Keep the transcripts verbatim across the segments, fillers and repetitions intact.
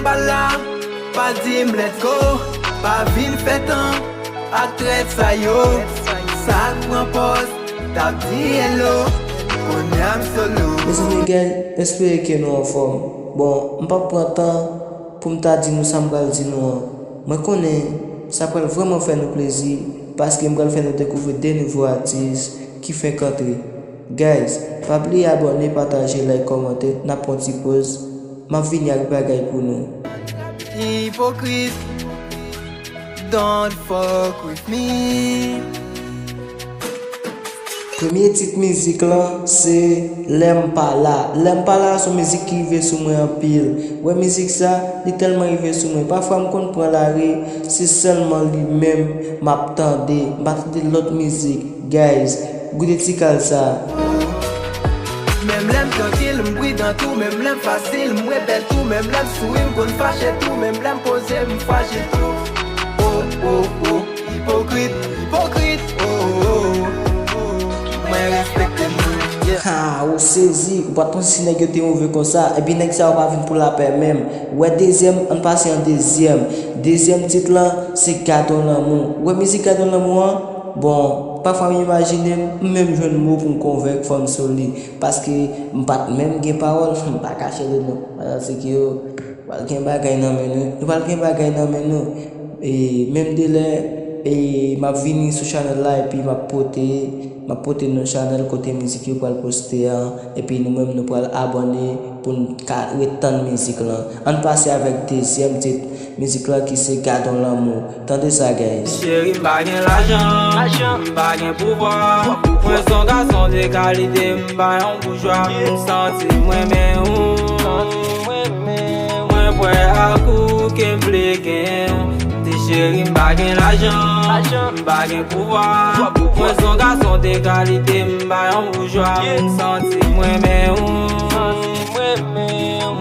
Pa la, pa di m let's go, pa vin fè tan ak trèt sa yo. Sa k pran pòz, t ap di hello, kounye a m solo. Mezanmi, guys, m espere ke nou anfòm. Bon, m p ap pran tan pou m ta di nou sa m pral di nou an. Mwen konnen sa pral vrèman fè nou plezi, paske m pral fè nou dekouvri de nouvo atis ki fenk antre. Guys, pa bliye abòne, pataje, like, kòmante, n ap pran ti poz, m ap vini ak bagay pou nou. Ipokrit, don't fuck with me. Premye tit mizik lan se Lè m pa la. Lè m pa la se yon mizik ki rive sou mwen anpil. Wè mizik sa, li tèlman rive sou mwen. Pafwa m konn pran lari, se sèlman li menm m ap tande. M pa tande lòt mizik. Guys, goute ti kal sa. Menm lè m trankil, m pridan tou, menm lè m fasil, m rebèl tou, menm lè m souri, m konn fache tou, menm lè m poze, m frajil tou. Oh, oh, oh, ipokrit, ipokrit, oh, oh, oh. Mwen respekte nou, yeah. Ha, ou sezi, ou pa t panse si nèg yo te move konsa, epi nèg sa yo pa vin pou lapè menm. Wè dezyèm, ann pase an dezyèm. Dezyèm tit lan, se Gadon Lanmou. Wè mizik Gadon Lanmou an, bon, pafwa m imajine m, m menm jwenn mo pou m konvèk fanm sou li. Paske m pa t menm gen pawòl, m pa kache li non. Paske yo pral gen bagay nan men nou. Nou pral gen bagay nan men nou. E menm de lè, e m ap vini sou chanèl la epi m ap pote, m ap pote nou chanèl kote mizik yo pral poste an, epi nou menm nou pral abòne pou n ka ret tann mizik lan. Ann pase avèk dezyèm tit mizik lan ki se Gadon Lanmou. Tande sa, guys. Cheri, m pa gen lajan, m pa gen pouvwa. Mwen se yon gason de kalite, m pa yon boujwa. M santi m renmen ou. Mwen prè ak ou, ke m vle genyen. Ti cheri, m pa gen lajan, m pa gen pouvwa. Mwen se yon gason de kalite, m pa yon boujwa. M santi m renmen ou.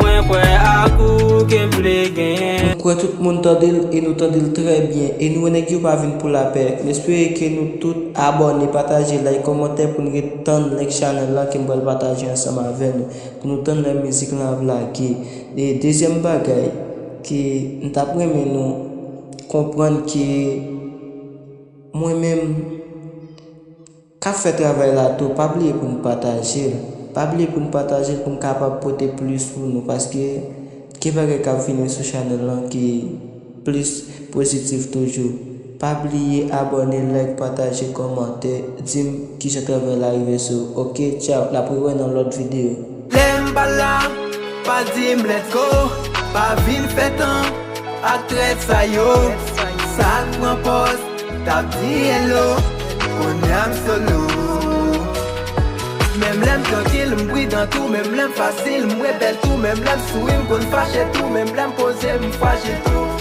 Mwen prè ak ou, ke m vle genyen. M kwè tout moun tande l e nou tande l trè byen. E nou wè nèg yo pa vin pou lapè. M espere ke nou tout abòne, pataje, like, kòmantè pou n ret tann link chanèl la ke m pral pataje ansanm avè nou. Pou nou tann lè mizik lan ap lage. E dezyèm bagay ke m t ap renmen nou konprann ke mwen menm k ap fè travay la tou, pa bliye pou n pataje l. Pa bliye pou n pataje l pou n kapab pote plis pou nou, paske gen bagay k ap vini sou chanèl lan ki plis pozitif toujou. Pa bliye abòne, like, pataje, kòmante, di m kijan travay la rive sou ou. Oke, tchaw, n ap rewè nan lòt videyo. Lè m pa la, pa di m let's go, pa vin fè tan ak trèt sa yo. Sa k pran pòz, t ap di hello, kounye a m solo. Menm lè m trankil, m pridan tou, menm lè m fasil, m rebèl tou, menm lè m souri, m konn fache tou, menm lè m poze, m frajil tou.